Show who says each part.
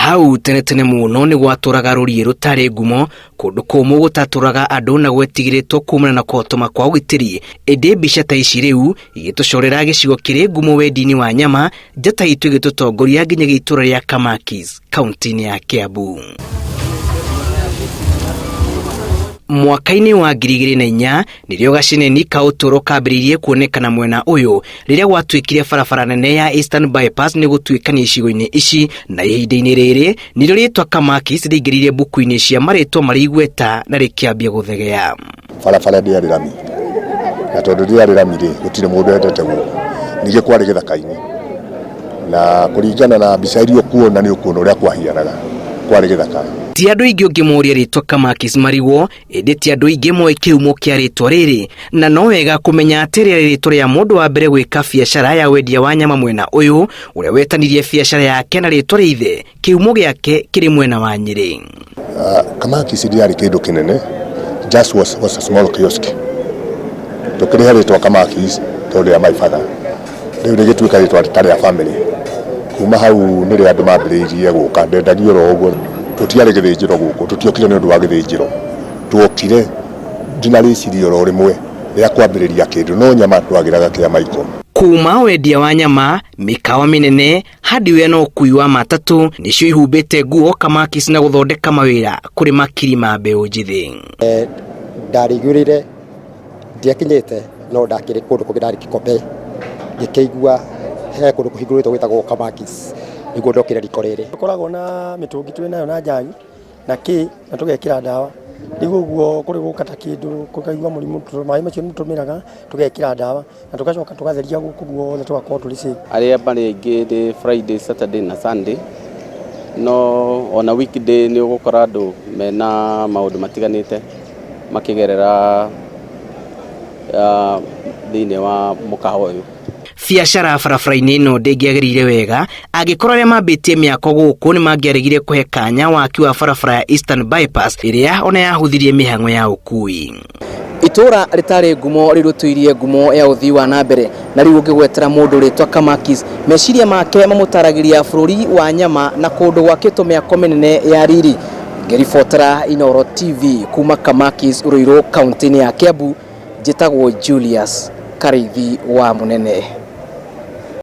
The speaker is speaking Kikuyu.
Speaker 1: Hau tene tene mũno nĩ gwatũraga rũriĩ rũtarĩ ngumo, kũndũ kũmũ gũtatũraga andũ na gwetigĩrĩtwo kumana na kũhotoma kwa ũgitĩri. Ĩndĩ mbica ta ici rĩu igĩtũcorera gĩcigo kĩrĩ ngumo wendi-inĩ wa nyama, njata itũ ĩgĩtũtongoria nginya itũra rĩa Kamakis, kaunti-inĩ ya Kiambu. Mwaka-inĩ wa 2004 nĩrĩo gaceneni ka ũtũũro kambĩrĩirie kuonekana mwena ũyũ rĩrĩa gwatuĩkire barabara nene ya Eastern Bypass nĩ gũtuĩkania icigo-inĩ ici, na ihinda-inĩ rĩrĩ nĩrĩo rĩtwa Kamakis rĩingĩrire mbuku-inĩ cia marĩtwa marĩ igweta na rĩkĩambia gũthegea.
Speaker 2: Barabara ndĩarĩ rami, na tondũ ndĩarĩ rami rĩ, gũtirĩ mũndũ wendete gũkũ. Ningĩ kwarĩ gĩthaka-inĩ, na kũringana na mbica iria ũkuona nĩ ũkuona ũrĩa kwahianaga, kwarĩ gĩthaka.
Speaker 1: Ti andũ aingĩ ũngĩmoria rĩtwa Kamakis marigwo, ĩndĩ ti andũ aingĩ moĩ kĩhumo kĩa rĩtwa rĩrĩ, na no wega kũmenya atĩ rĩarĩ rĩtwa rĩa mũndũ wa mbere gwĩka biacara ya wendia wa nyama mwena ũyũ, ũrĩa wetanirie biacara yake na rĩtwa rĩa ithe, kĩhumo gĩake kĩrĩ mwena wa Nyĩrĩ.
Speaker 2: Kamakis ndĩarĩ kĩndũ kĩnene, just was a small kiosk. Tũkĩrĩhe rĩtwa Kamakis tondũ rĩa my father. Rĩu rĩgĩtuĩka rĩtwa ta rĩa family. Kuma hau nĩrĩo andũ mambĩrĩirie gũka, ndendagia oro ũguo. Tũtiarĩ gĩthĩnjĩro gũkũ, tũtiokire nĩ ũndũ wa gĩthĩnjĩro. Tuokire ndina rĩciria oro rĩmwe rĩa kwambĩrĩria kĩndũ, no nyama twagĩraga kĩa Michael.
Speaker 1: Kuma wendia wa nyama, mĩkawa mĩnene, hardware na ũkui wa matatũ nĩcio ihumbĩte nguo Kamakis na gũthondeka mawĩra kũrĩ makiri ma mbeũ njĩthĩ.
Speaker 3: Ndarĩiguĩrĩire ndiakinyĩte no ndakĩrĩ kũndũ kũngĩ ndarĩ Kĩkombe, ngĩkĩigua he kũndũ kũhingũrĩtwo gwĩtagwo Kamakis, nĩguo ndokire riko rĩrĩ.
Speaker 4: Tũkoragwo na mĩtũngi twĩ nayo na njagi na kĩ na tũgekĩra ndawa, rĩu ũguo kũrĩ gũka ta kĩndũ ũkaigua mũrimũ, maĩ macio nĩ tũmĩraga tũgekĩra ndawa na tũgacoka tũgatheria gũkũ guothe tũgakorwo tũrĩ safe.
Speaker 5: Arĩa marĩ aingĩ nĩ Friday, Saturday na Sunday, no ona weekday nĩ ũgũkora andũ mena maũndũ matiganĩte makĩgerera thĩinĩ wa mũkawa ũyũ.
Speaker 1: Biacara barabara-inĩ ĩno ndĩngĩagĩrĩire wega angĩkorwo arĩa mambĩtie mĩako gũkũ nĩ mangĩaregire kũhe kanya waki wa barabara ya Eastern Bypass ĩrĩa ona yahũthirie mĩhang'o ya ũkui. Itũra rĩtarĩ ngumo rĩrũtũirie ngumo ya ũthii wa na mbere, na rĩu ũngĩgwetera mũndũ rĩtwa Kamakis, meciria make mamũtaragĩria bũrũri wa nyama na kũndũ gwakĩtwo mĩako mĩnene ya riri. Ngĩribotera Inooro TV kuma Kamakis Ruiru kaunti-inĩ ya Kiambu, njĩtagwo Julius Karĩithi wa Mũnene.